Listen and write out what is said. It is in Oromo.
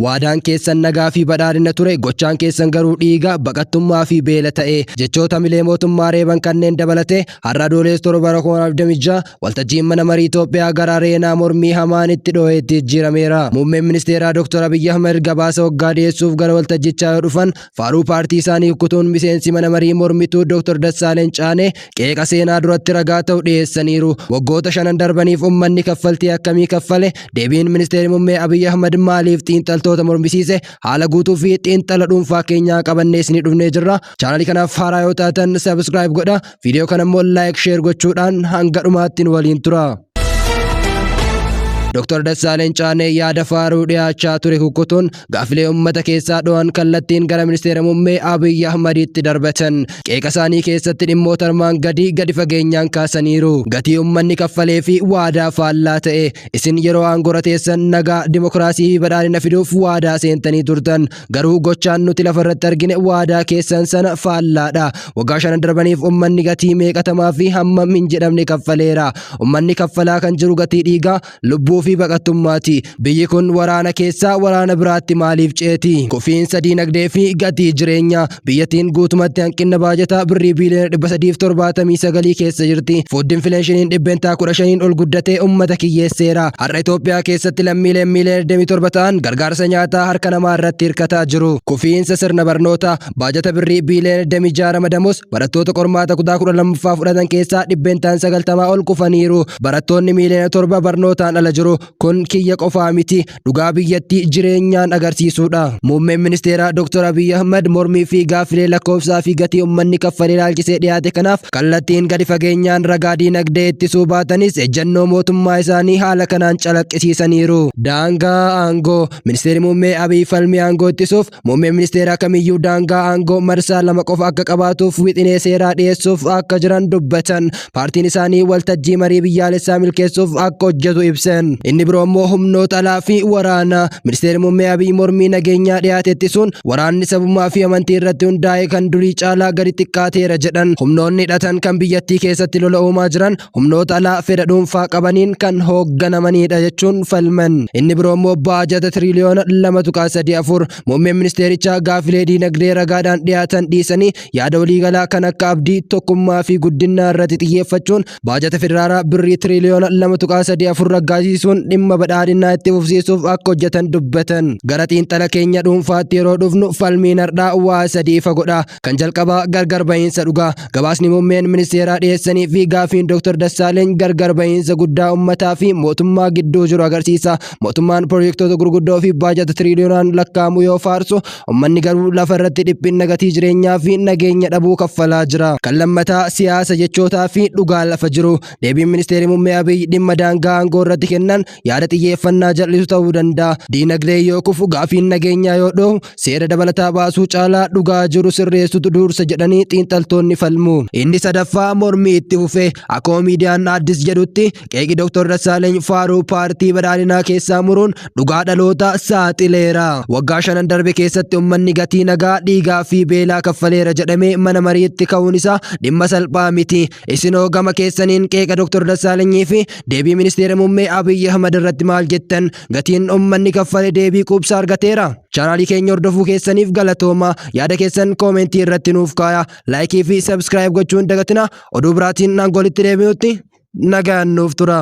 Waadaan keessan nagaa fi badhaadhina ture, gochaan keessan garuu dhiiga, baqattummaa fi beela ta'e. Jechoota milee mootummaa reeban kanneen dabalatee har'a Adoolessa 7 bara 2026 waltajjiin mana marii Itoophiyaa gara areenaa mormii hamaan itti dho'eetti jijjiirameera. Muummeen ministeeraa Dr. Abiyyi Ahmed gabaasa waggaa dhiyeessuuf gara waltajjichaa yoo dhufan, faaruu paartii isaanii kukkutuun miseensi mana marii mormituu Dr. Dassaaleny Caanee qeeqa seenaa duratti ragaa ta'u dhiyeessaniiru. Waggoota shanan darbaniif uummanni kaffaltii akkamii kaffale? Deebiin ministeerri muummee Abiyyi Ahmed maaliif xiinxaltoota mormisiise? Haala guutuu fi xiinxala dhuunfaa keenyaa qabannee isinii dhufnee jirra. Chaanalii kanaaf haaraa yoo taatan subscribe godha. Viidiyoo kana immoo like, share gochuudhaan hanga dhumaatti nu waliin tura. Dr. Dassaaleny Caanee yaada faaruu dhiyaachaa ture kukkutuun gaafilee uummata keessaa dho'an kallattiin gara ministeera muummee Abiyyi Ahmaditti darbatan. Qeeqa isaanii keessatti dhimmoota armaan gadii gadi fageenyaan kaasaniiru. Gatii uummanni kaffalee fi waadaa faallaa ta'e. Isin yeroo aangoo teessan nagaa, dimokiraasii fi badhaadhina fiduuf waadaa seentanii turtan. Garuu gochaan nuti lafarratti argine waadaa keessan sana faallaadha. Waggaa shanan darbaniif uummanni gatii meeqatamaa fi hammam hin jedhamne kaffaleera. Uummanni kaffalaa kan jiru gatii dhiigaa, lubbuu fi baqattummaati. Biyyi kun waraana keessaa waraana biraatti maaliif ceeti? Kufiinsa diinagdee fi gatii jireenyaa. Biyyattiin guutumatti hanqina baajataa birrii biiliyoona 379 keessa jirti. Food inflationiin 15% ol guddatee uummata kiyyeesseera. Har'a Itoophiyaa keessatti lammiileen miiliyoona 27 ta'an gargaarsa nyaataa harka namaa irratti hirkataa jiru. Kufiinsa sirna barnootaa. Baajata birrii biiliyoona 26 ramadamus barattoota qormaata kutaa 12ffaa fudhatan keessaa 90% ol kufaniiru. Barattoonni miiliyoona 7 barnootaan ala jiru. Kun kiyya qofaa miti. Dhugaa biyyattii jireenyaan agarsiisuudha. Muummeen ministeeraa Dr. Abiyyi Ahmad mormii fi gaaffilee lakkoofsaa fi gatii uummanni kaffalee ilaalchisee dhiyaate kanaaf kallattiin gadi fageenyaan ragaa diinagdee ittisuu baatanis ejjennoo mootummaa isaanii haala kanaan calaqqisiisaniiru. Daangaa aangoo. Ministeerri muummee Abiy falmii aangoo ittisuuf muummeen ministeeraa kamiyyuu daangaa aangoo marsaa lama qofa akka qabaatuuf wixinee seeraa dhiyeessuuf akka jiran dubbatan. Paartiin isaanii waltajjii marii biyyaalessaa milkeessuuf akka hojjetu ibsan. Inni biroo immoo humnoota alaa fi waraana. Ministeerri muummee Abiy mormii nageenyaa dhiyaate ittisuun waraanni sabummaa fi amantii irratti hundaa'e kan durii caalaa gadi xiqqaateera jedhan. Humnoonni hidhatan kan biyyattii keessatti lola uumaa jiran humnoota alaa fedha dhuunfaa qabaniin kan hoogganamanidha jechuun falman. Inni biroo immoo baajata tiriliyoona 2.34. Muummeen ministeerichaa gaafilee diinagdee ragaadhaan dhiyaatan dhiisanii yaada waliigalaa kan akka abdii, tokkummaa fi guddinaa irratti xiyyeeffachuun baajata federaalaa birrii tiriliyoona 2.34 raggaasisuun dhimma badhaadhinaa itti fufsiisuuf akka hojjetan dubbatan. Gara xiinxala keenya dhuunfaatti yeroo dhufnu falmiin har'aa waa sadii ifa godha. Kan jalqabaa gargar bahiinsa dhugaa. Gabaasni muummeen ministeeraa dhiyeessanii fi gaafiin Dr. Dassaaleny gargar bahiinsa guddaa uummataa fi mootummaa gidduu jiru agarsiisa. Mootummaan pirojektoota gurguddoo fi baajata tiriliyoonaan lakkaa'amu yoo faarsu, uummanni garuu lafa irratti dhiphina gatii jireenyaa fi nageenya dhabuu kaffalaa jira. Kan lammataa siyaasa jechootaa fi dhugaa lafa jiru. Deebiin ministeerri muummee Abiy dhimma daangaa aangoo irratti kennan yaada xiyyeeffannaa jal'isu ta'uu danda'a. Diinagdee yoo kufu, gaafiin nageenyaa yoo dhohu, seera dabalataa baasuu caalaa dhugaa jiru sirreessutu dursa jedhanii xiinxaltoonni falmu. Inni sadaffaa mormii itti fufe. Akkuma miidiyaan Addis jedhutti, qeeqi Dr. Dassaaleny faaruu paartii badhaadhinaa keessaa muruun dhugaa dhaloota saaxileera. Waggaa shanan darbe keessatti uummanni gatii nagaa, dhiigaa fi beelaa kaffaleera jedhamee mana mariitti ka'uun isaa dhimma salphaa miti. Isinoo gama keessaniin qeeqa Dr. Dassaalanyii fi deebii ministeera muummee Abiyyi Ahmad irratti maal jettan? Gatiin uummanni kaffale deebii quubsaa argateera? Chaanaalii keenya hordofuu keessaniif galatooma. Yaada keessan koomentii irratti nuuf kaaya. Like fi subscribe gochuun dagatina. Oduu biraatiin hanga walitti deebinutti nagaan nuuf tura.